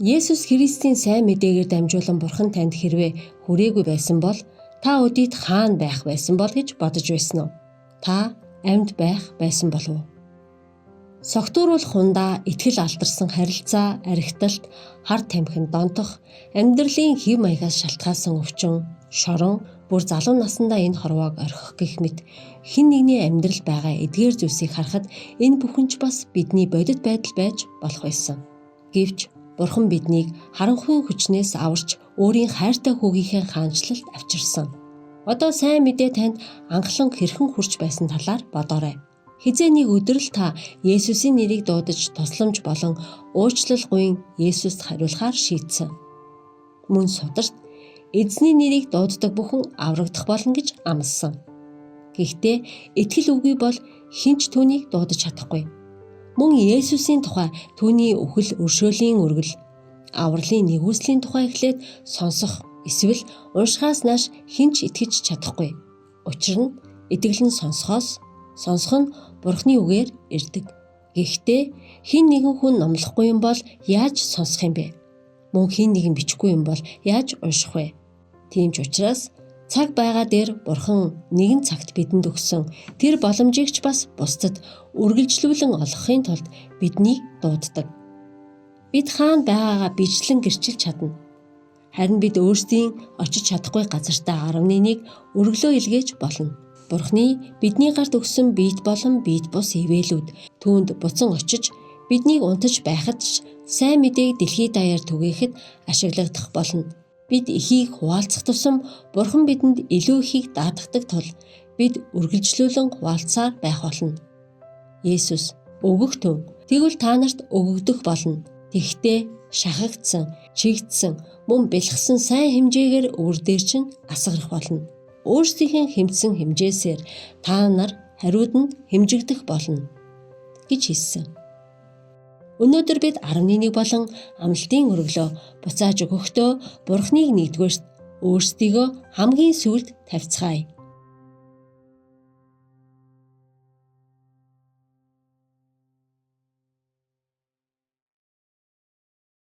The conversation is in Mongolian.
Есүс Христийн сайн мэдээгээр дамжуулан Бурхан танд хэрвээ хүрээгүй байсан бол та өдийт хаана байх байсан бол гэж бодож байсан уу? Та амьд байх байсан болов уу? Согтууруулах хундаа итгэл алдарсан харилцаа, архиталт, хар тамхинд донтох, амьдралын хэв маягаас шалтгаалсан өвчин, шорон, бүр залуу насндаа энэ хорвоог орхих гэх мэт хэн нэгний амьдрал байгаа эдгээр зүйлсийг харахад энэ бүхэн ч бас бидний бодит байдал байж болох байсан. Гэвч Бурхан биднийг харанхуйн хүчнээс аварч өөрийн хайртай хүүгийнхээ хаанчлалд авчирсан. Одоо сайн мэдээ танд анхлан хэрхэн хүрч байсан талаар бодоорой. Хэзээ нэг өдөр л та Есүсийн нэрийг дуудаж тусламж болон уучлал гуйн Есүст хариулахаар шийдсэн. Мөн сударт эзний нэрийг дууддаг бүхэн аврагдах болно гэж амласан. Гэхдээ итгэл үгүй бол хэн ч түүнийг дуудаж чадахгүй. Мөн Есүсийн тухай түүний үхэл өршөөлийн өргөл авралын нигүүлслийн тухай эхлээд сонсох эсвэл уншихаас нааш хэн ч итгэж чадахгүй. Учир нь итгэл нь сонсохоос, сонсох нь Бурхны үгээр ирдэг. Гэхдээ хэн нэгэн хүн номлохгүй юм бол яаж сонсох юм бэ? Мөн хэн нэгэн бичихгүй юм бол яаж унших вэ? Тийм ч учраас цаг байгаа дээр Бурхан нэгэн цагт бидэнд өгсөн тэр боломжийг ч бас бусдад үргэлжлүүлэн олгохын тулд биднийг дууддаг. Бид хаана байгаагаа бичлэн гэрчилж чадна. Харин бид өөрсдийн очиж чадахгүй газартаа 10.1 өргөлөө илгээж болно. Бурхны бидний гарт өгсөн биет болон биет бус ивээлүүд түүнд буцан очиж биднийг унтаж байхад ч сайн мэдээг дэлхий даяар түгээхэд ашиглагдах болно. Бид ихийг хуваалцах тусам Бурхан бидэнд илүү ихийг даатгадаг тул бид үргэлжлүүлэн хуваалцсаар байх болно. Есүс өгөх түн тэгвэл та нарт өгөгдөх болно. Тэгэхдээ шахагдсан, чигдсэн, мөн бялхсан сайн хэмжээгээр өвөр дээр чинь асгарах болно. Өөрсдийнхээ хэмжсэн хэмжээсээр та нар хариуд нь хэмжигдэх болно гэж хэлсэн. Өнөөдөр бид 10.1 болон амлалтын өргөлөө буцааж өгөхдөө Бурхныг нэгдүгээрт өөрсдийгөө хамгийн сүүлд тавьцгаая.